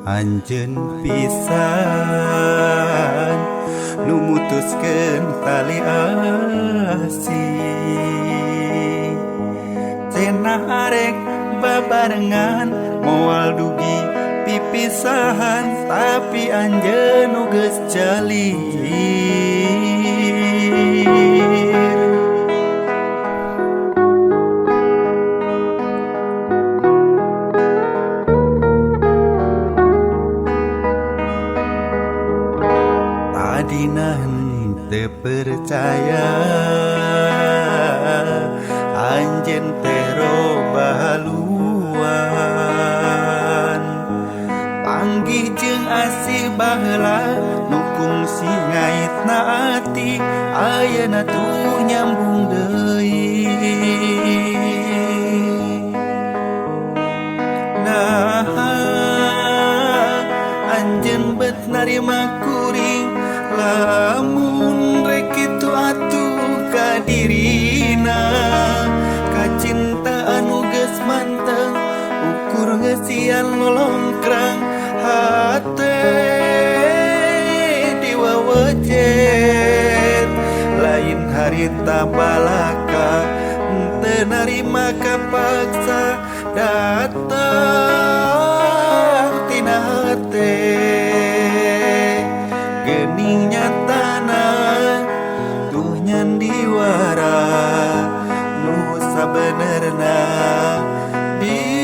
Anjeun pisan nu mutuskeun tali asih. Cenah arek babarengan moal dugi pipisahan, tapi anjeun nu geus calir. Tadina henteu percaya anjeun teh robah haluan, panggih jeung asih baheula nu kungsi ngaitna ati, ayeuna tuh nyambung deui. Nah, anjeun bet narima kuring, lamun rek kitu atuh ka dirina, kacinta anu geus manteng ukur ngeusian lolongkrang hate diwawejet. Lain harita balaka teu narima kapaksa, datang tina hate geuning nyatana tuh nyandiwara nu sabenerna direkayasa.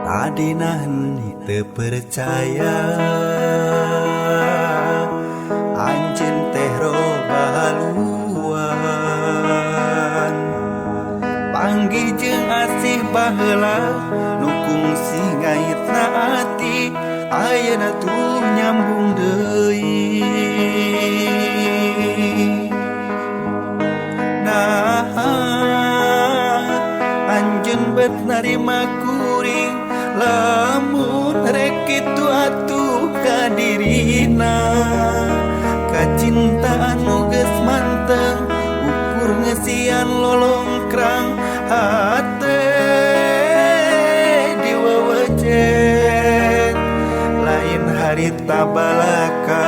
Tadina henteu percaya anjeun teh robah haluan, panggih jeung asih baheula nu kungsi ngaitna ati, ayeuna tuh nyambung deui. Nah, anjeun bet narima kuring, lamun rek kitu atuh ka dirina, kacinta anu geus manteng ukur ngeusian lolongkrang hate diwawejet. Lain harita balaka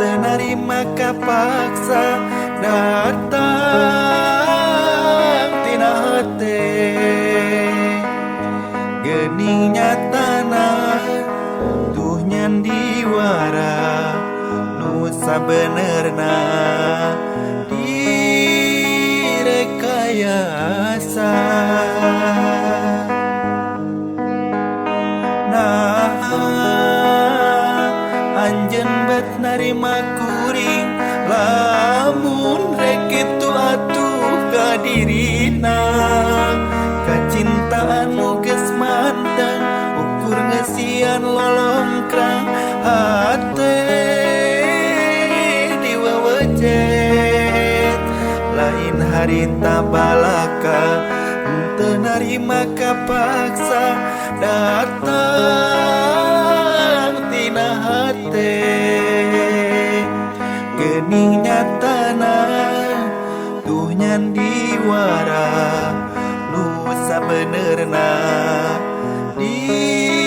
teu narima kapaksa, datang tina hate geuning nyatana tuh nyandiwara nu sabenerna direkayasa. Nah, anjeun bet narima kuring, lamun rek kitu atuh ka dirina, kacinta anu geus manteng ukur ngeusian lolongkrang hate diwawejet. Lain harita balaka teu narima kapaksa, datang tina hate geuning nyatana tuh nyandiwara nu sabenerna direkayasa.